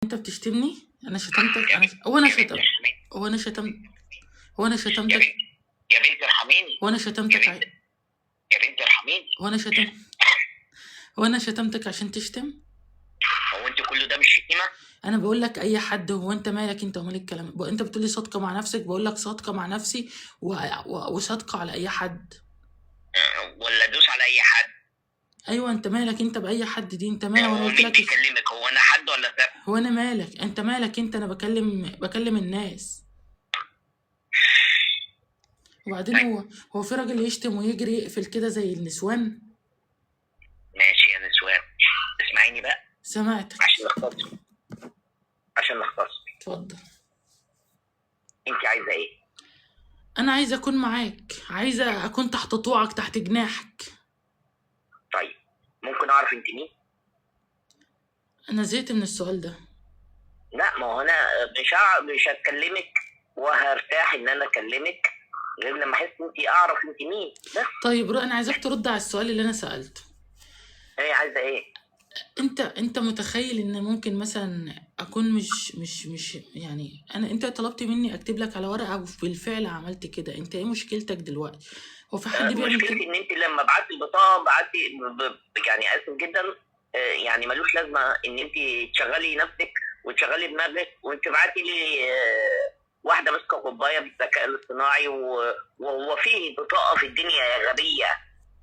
انت بتشتمني؟ انا شتمتك؟ يا انا بنت، هو انا يا بنت شتم ارحميني. هو انا شتمت هو انا يا شتمتك؟ بنت، يا بنت ارحميني. هو انا يا شتمتك بنت، يا بنت ارحميني. هو انا شتم هو انا شتمتك عشان تشتم؟ هو انت كل ده مش شتيمه؟ انا بقول لك اي حد، هو انت مالك انت ومال الكلام؟ انت بتقولي صادقة مع نفسك، بقول لك صادقة مع نفسي وصادقة على اي حد. ولا ادوس على اي حد؟ ايوه انت مالك انت باي حد دي؟ انت مالك؟ وانا هو قلت مين لك بيكلمك؟ هو انا حد ولا سبب؟ هو انا مالك؟ انت مالك انت؟ انا بكلم الناس. وبعدين طيب. هو في راجل يشتم ويجري يقفل كده زي النسوان؟ ماشي يا نسوان، اسمعيني بقى. سمعتك. عشان نختصر، عشان نختصر. اتفضل. انت عايزه ايه؟ انا عايزه اكون معاك، عايزه اكون تحت طوعك، تحت جناحك. طيب ممكن اعرف انت مين؟ انا زهقت من السؤال ده. لا ما هو انا مش هكلمك وهرتاح ان انا اكلمك غير لما احس انت اعرف انت مين بس. طيب انا عايزاك ترد على السؤال اللي انا سالته. ايه عايزه ايه؟ انت متخيل ان ممكن مثلا اكون مش مش مش يعني انا، انت طلبت مني اكتب لك على ورقة وبالفعل عملت كده، انت ايه مشكلتك دلوقتي؟ هو في حد بيعمل مشكلتي كده؟ ان انت لما بعتي البطاقة بعتي يعني اسف جدا، يعني ملوش لازمه ان انت تشغلي نفسك وتشغلي دماغك وانت بعتي لي واحدة ماسكه كوباية بالذكاء الاصطناعي وهو في بطاقة في الدنيا يا غبية؟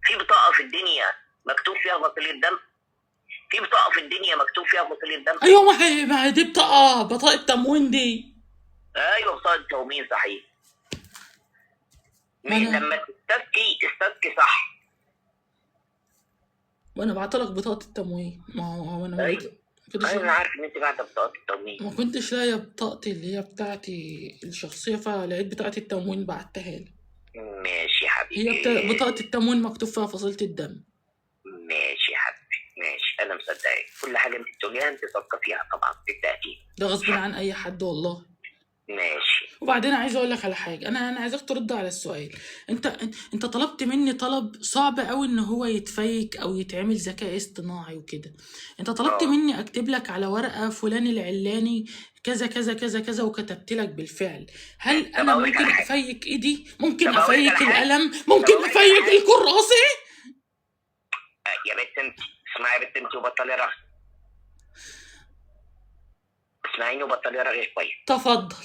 في بطاقة في الدنيا مكتوب فيها فصيلة دم؟ في بطاقة في الدنيا مكتوب فيها فصيلة دم؟ ايوه ما هي دي بطاقة تموين دي. ايوه بطاقة تموين صحيح. ما أنا لما تستذكي استذكي صح. وانا بعت لك بطاقة التموين. ما هو انا ما أيوة. كنتش انا عارف ان انت بعت بطاقة التموين. ما كنتش لاقيه بطاقتي اللي هي بتاعتي الشخصية، فلقيت بطاقة التموين بعتها لك. ماشي يا حبيبي. هي بطاقة التموين مكتوب فيها فصيلة الدم. ماشي يا حبيبي، ماشي، انا مصدقك كل حاجة انت بتقوليها، انت صادقة فيها طبعا بالتاكيد. ده غصب عن اي حد والله. ماشي. وبعدين عايز اقول لك على حاجة، انا عايزك ترد على السؤال. انت طلبت مني طلب صعب قوي ان هو يتفيك او يتعمل ذكاء اصطناعي وكده. انت طلبت مني اكتب لك على ورقة فلان العلاني كذا كذا كذا كذا، وكتبت لك بالفعل. هل طب انا أقول لك على ممكن حاجة. افيك ايدي؟ ممكن طب أقول لك افيك على حاجة. القلم؟ طب ممكن أقول لك على افيك حاجة. الكراسة؟ يا بنت انت اسمعي، يا بنت انت وبطلي رغي. اسمعيني وبطلي رغي شوية. تفضل.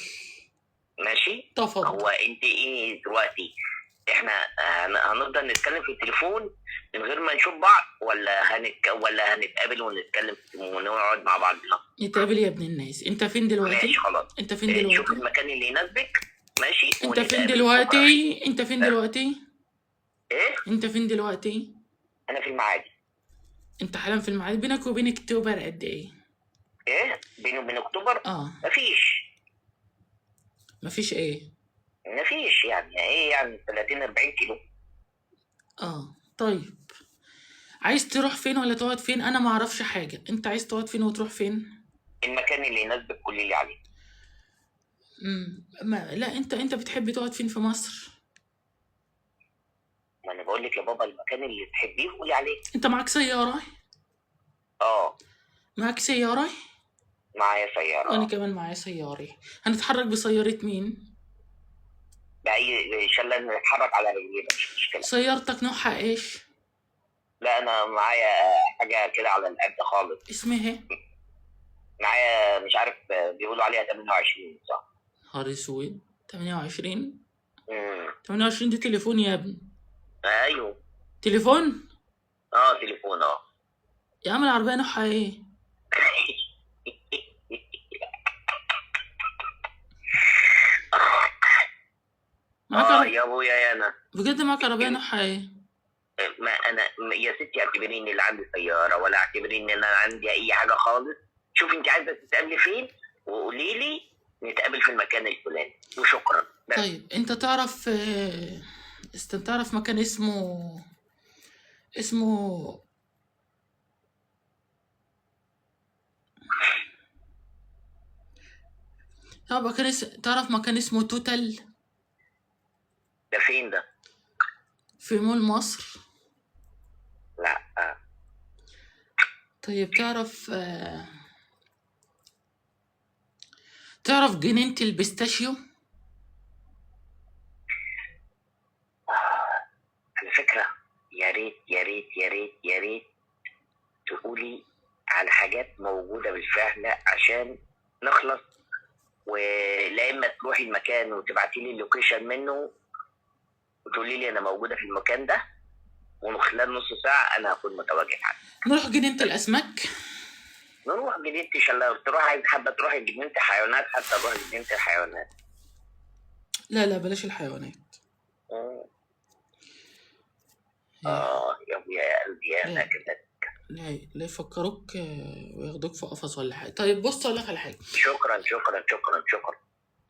ماشي؟ تفضل. هو انت ايه دلوقتي؟ احنا هنفضل نتكلم في التليفون من غير ما نشوف بعض، ولا هنتقابل ونتكلم ونقعد مع بعضنا؟ نتقابل يا ابن الناس. انت فين دلوقتي؟ ماشي خلاص. انت فين شوف دلوقتي؟ المكان اللي يناسبك. ماشي؟ انت فين ونتقابل دلوقتي؟ بكرة. انت فين دلوقتي؟ ايه؟ انت فين دلوقتي؟ انا في المعادي. انت حالا في المعادي؟ بينك وبين اكتوبر قد ايه؟ ايه؟ بيني وبين اكتوبر؟ مفيش. مفيش ايه؟ مفيش يعني ايه، يعني 30 40 كيلو. طيب عايز تروح فين ولا تقعد فين؟ انا ما اعرفش حاجة. انت عايز تقعد فين وتروح فين؟ المكان اللي يناسبك قولي لي عليه. ما لا، انت بتحب تقعد فين في مصر؟ ما انا بقول لك يا بابا المكان اللي تحبيه قولي عليه. انت معاك سيارة؟ معاك سيارة؟ معايا سيارة. وانا كمان معايا سيارة. هنتحرك بسيارة مين؟ بأي شلة نتحرك على رجلينا مش مشكلة. سيارتك نوعها ايش؟ لا انا معايا حاجة كده على القد خالص. اسمها؟ معايا مش عارف بيقولوا عليها 28 صح؟ نهار اسود، 28؟ 28 دي تليفون يا ابني. ايوه. تليفون؟ تليفون. يا عم العربية نوعها ايه؟ معاك عربية؟ يا ابويا يا انا. بجد معاك عربية نوعها ايه؟ ما انا يا ستي اعتبريني لا عندي سيارة ولا اعتبريني ان انا عندي اي حاجة خالص. شوفي انت عايزة تتقابلي فين وقولي لي نتقابل في المكان الفلاني وشكرا. بس. طيب انت تعرف، استنى، تعرف مكان اسمه طب مكان تعرف مكان اسمه توتال؟ ده فين ده؟ في مول مصر. لا. طيب تعرف، تعرف جنينة ال pistachio؟ على فكرة يا ريت يا ريت يا ريت يا ريت تقولي على حاجات موجودة بالفعل عشان نخلص، ولا اما تروحي المكان وتبعتي لي ال location منه وتقولي لي انا موجودة في المكان ده، ومن خلال نص ساعة انا هكون متواجد عندك. نروح جنينة الاسماك. نروح جنينة شلاوي، تروح عايز حابة تروحي جنينة حيوانات، حتى تروحي جنينة الحيوانات. لا لا بلاش الحيوانات. يا ابويا يا قلبي يا لا. انا كده. لا لا يفكروك وياخدوك في قفص ولا حاجة. طيب بص اقول لك على حاجة. شكرا شكرا شكرا شكرا.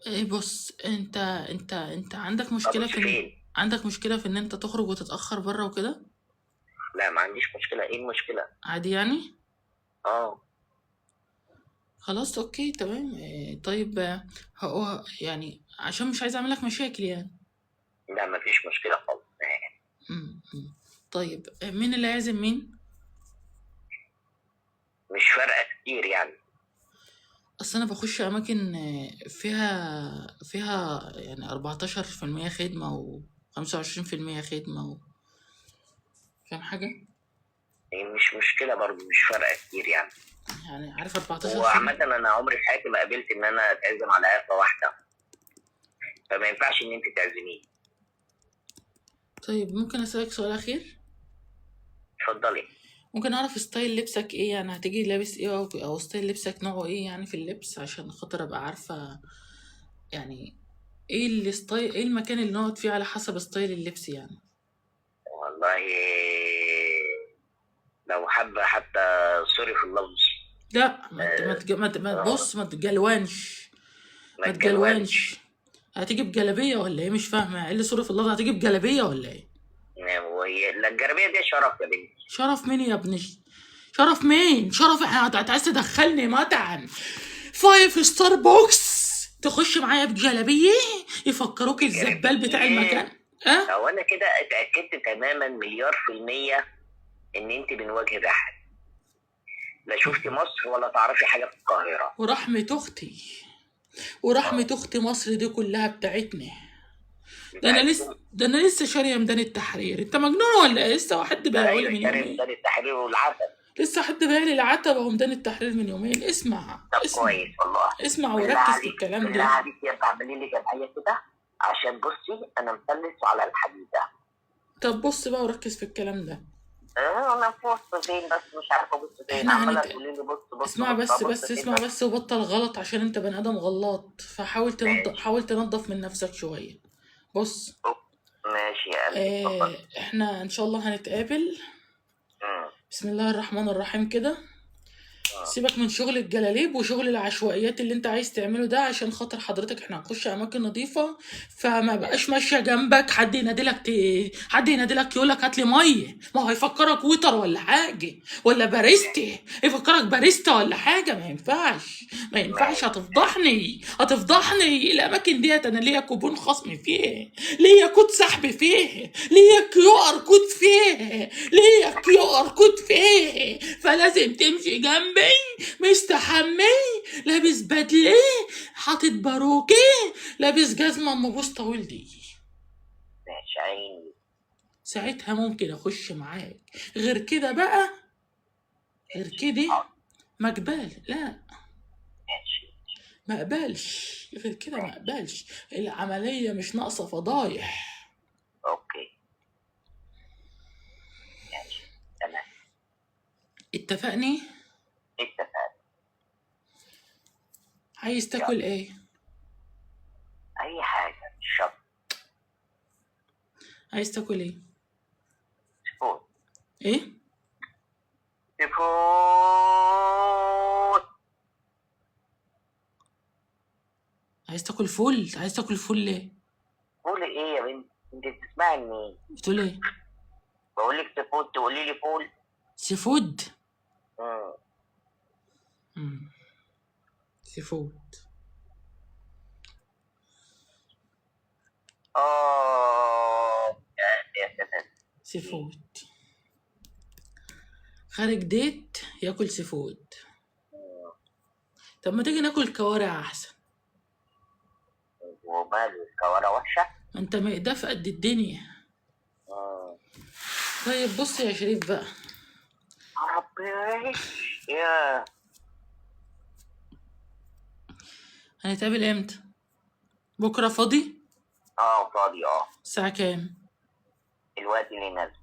ايه بص، انت انت انت عندك مشكلة طب في فين؟ عندك مشكلة في ان انت تخرج وتتاخر بره وكده؟ لا ما عنديش مشكلة. ايه المشكلة؟ عادي يعني؟ اه خلاص okay تمام. طيب هو يعني عشان مش عايز اعمل لك مشاكل يعني. لا ما فيش مشكلة خالص. طيب مين اللي عازم مين؟ مش فارقه كتير يعني. اصل انا بخش اماكن فيها يعني 14% خدمة و25% خدمة فاهم حاجة؟ مش مشكلة برضو، مش فارقه كتير يعني. يعني عارف 14. وعامة انا عمري في حياتي ما قابلت ان انا اتعزم على قهوة واحدة، فما ينفعش ان انت تعزميني. طيب ممكن اسالك سؤال اخير؟ اتفضلي. ممكن اعرف style لبسك ايه؟ يعني هتيجي لابس ايه او style لبسك نوعه ايه يعني في اللبس، عشان خاطر ابقى عارفه يعني ايه ال style، ايه المكان اللي نقعد فيه على حسب style اللبس يعني. والله لو حابة حتى sorry في اللفظ. لا ما بص، ما تجلونش ما تجلونش. هتيجي بجلابيه ولا ايه؟ مش فاهمه ايه اللي sorry في اللفظ. هتيجي بجلابيه ولا ايه؟ وهي لا الجلابية دي شرف يا بنتي. شرف مين يا ابني؟ شرف مين؟ شرف احنا عايز تدخلني مطعم 5 star box تخش معايا بجلابيه يفكروك الزبال بتاع المكان؟ اه هو انا كده اتاكدت تماما 1,000,000,000% ان انت من وجه بحري، لا شفتي مصر ولا تعرفي حاجة في القاهرة. ورحمة اختي، ورحمة اختي مصر دي كلها بتاعتنا. ده انا لسه شاريه ميدان التحرير. انت مجنون ولا ايه؟ لسه واحد بايع لي من يومين ميدان التحرير والعتبه. لسه حد بايع لي العتبة وميدان التحرير من يومين. اسمع. طب كويس والله. اسمع وركز في الكلام ده. بالله عليك يا اعملي لي جمعية كده، عشان بصي انا مفلس على الحديدة. طب بص بقى وركز في الكلام ده. انا بص فين بس مش عارفه ابص فين، عماله تقولي لي بص بص. اسمع بس بس اسمع بس وبطل غلط، عشان انت بني ادم غلط، فحاول تنظف، حاول تنظف من نفسك شوية. بص ماشي يا قلبي. احنا ان شاء الله هنتقابل. بسم الله الرحمن الرحيم كده. سيبك من شغل الجلاليب وشغل العشوائيات اللي انت عايز تعمله ده، عشان خاطر حضرتك احنا هنخش اماكن نظيفة، فما بقاش ماشية جنبك حد ينادلك حد ينادلك يقولك هات لي مية، ما هو هيفكرك waiter ولا حاجة ولا باريستا، يفكرك باريستا ولا حاجة. ما ينفعش ما ينفعش، هتفضحني هتفضحني. الاماكن ديت انا ليا كوبون خصم فيه، ليا كود سحب فيه، ليا QR code فيه، ليا QR code فيه، فلازم تمشي جنبي مستحمي، لابس بدله، حاطط باروكه، لابس جزمه ام بوس طويل دي. ماشي عيني. ساعتها ممكن اخش معاك، غير كده بقى غير كده ما اقبل. لا ما اقبلش غير كده، ما اقبلش. العملية مش ناقصه فضايح. okay ماشي تمام، اتفقني؟ اتفقنا. عايز تاكل ايه؟ اي حاجة مش شرط. عايز تاكل ايه؟ seafood. ايه؟ seafood. عايز تاكل فول؟ عايز تاكل فول ليه؟ فول ايه يا بنت؟ انت بتسمعي منين؟ بتقول ايه؟ بقول لك seafood تقولي لي فول؟ seafood؟ seafood. يا سلام. seafood. خارج date ياكل seafood. طب ما تيجي ناكل كوارع احسن. وماله، الكوارع وحشة. ما انت مقداف قد الدنيا. طيب بص يا شريف بقى. ربي يا هنتقابل امتى؟ بكره فاضي؟ اه فاضي. اه الساعة كام؟ الوقت اللي نازل.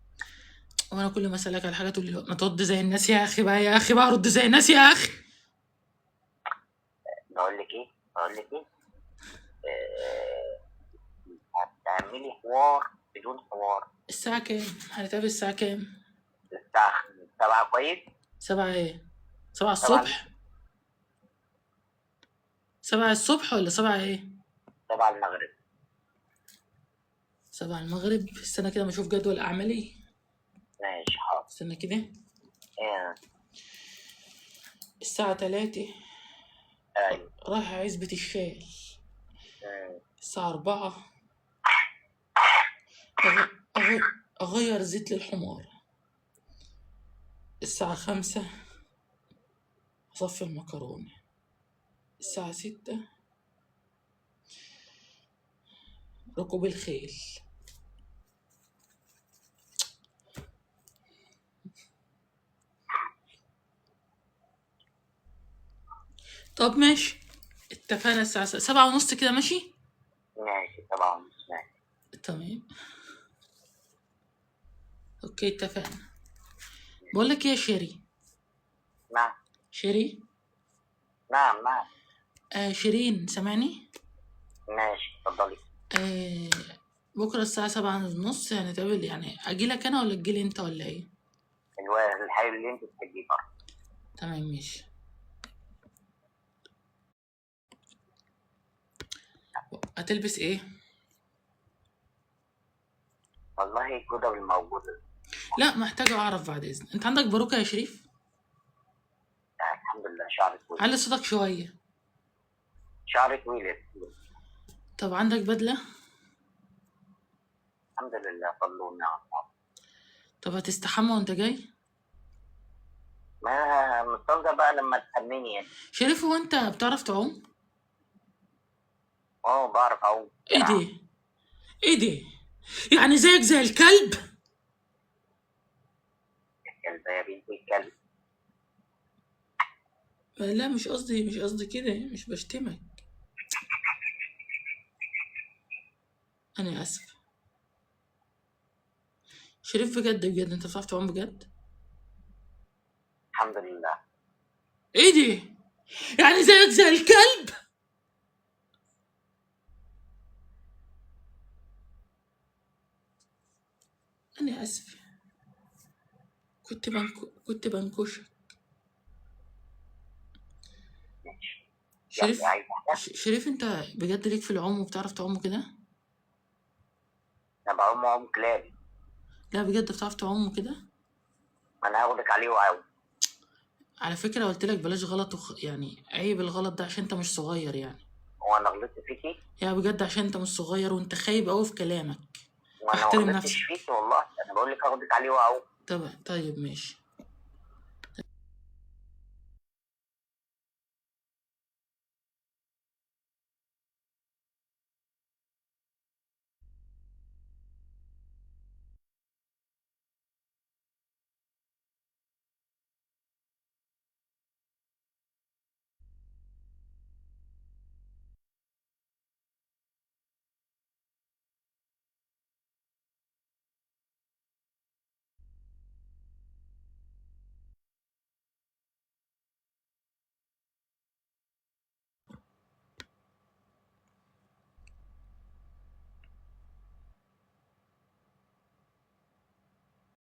وانا كل ما اسالك على حاجة تقول لي ما ترد زي الناس يا اخي بقى، يا اخي بقى رد زي الناس يا اخي. بقول لك ايه، هتعملي حوار بدون حوار. الساعة كام؟ هنتقابل الساعة كام؟ الساعة 7. كويس. 7 ايه؟ 7 الصبح؟ 7 الصبح ولا 7 ايه؟ 7 المغرب. 7 المغرب. استنى كده ما اشوف جدول اعمالي. ماشي حاضر. استنى كده. ايه؟ الساعة 3. ايوه. رايح عزبة الشال. الساعة 4 أغير زيت للحمار. الساعة 5 أصفي المكرونة. الساعة 6 ركوب الخيل. طب ماشي، اتفقنا الساعة 7:30 كده. ماشي؟ ماشي 7:30. ماشي تمام. okay اتفقنا. بقول لك ايه يا شيري؟ نعم. شيري؟ نعم نعم. شيرين سامعني؟ ماشي اتفضلي. بكرة الساعة 7:30 هنتقابل. يعني اجيلك انا ولا تجيلي انت ولا ايه؟ الحي اللي انت بتحبيه برضه. تمام ماشي. هتلبس ايه؟ والله الجدول الموجودة. لا محتاجة اعرف بعد اذنك. انت عندك باروكة يا شريف؟ لا الحمد لله شعري طويل. علي صوتك شوية. شعري طويل. طب عندك بدلة؟ الحمد لله فضل نعم. طب هتستحمى وانت جاي؟ ما مستنظر بقى لما تأمني يعني. شريف هو انت بتعرف تعوم؟ اه بعرف اعوم. ايه ده؟ ايه ده؟ يعني زيك زي الكلب؟ الكلب يا بنتي الكلب. لا مش قصدي، مش قصدي كده، مش بشتمك. انا اسف شريف بجد بجد. انت بتعرف تعوم بجد؟ الحمد لله. ايه دي؟ يعني زيك زي الكلب؟ انا اسف كنت بنكشك. شريف شريف انت بجد ليك في العوم وبتعرف تعوم كده؟ انا بعوم عوم كلابي. لا بجد بتعرف تعوم كده؟ انا هاخدك عليه وعوم. على فكرة قلت لك بلاش غلط يعني عيب الغلط ده عشان انت مش صغير يعني. هو انا غلطت فيكي؟ يا بجد عشان انت مش صغير وانت خايب قوي في كلامك. وانا ما غلطتش فيكي والله، انا بقول لك هاخدك عليه وعوم. طب طيب ماشي.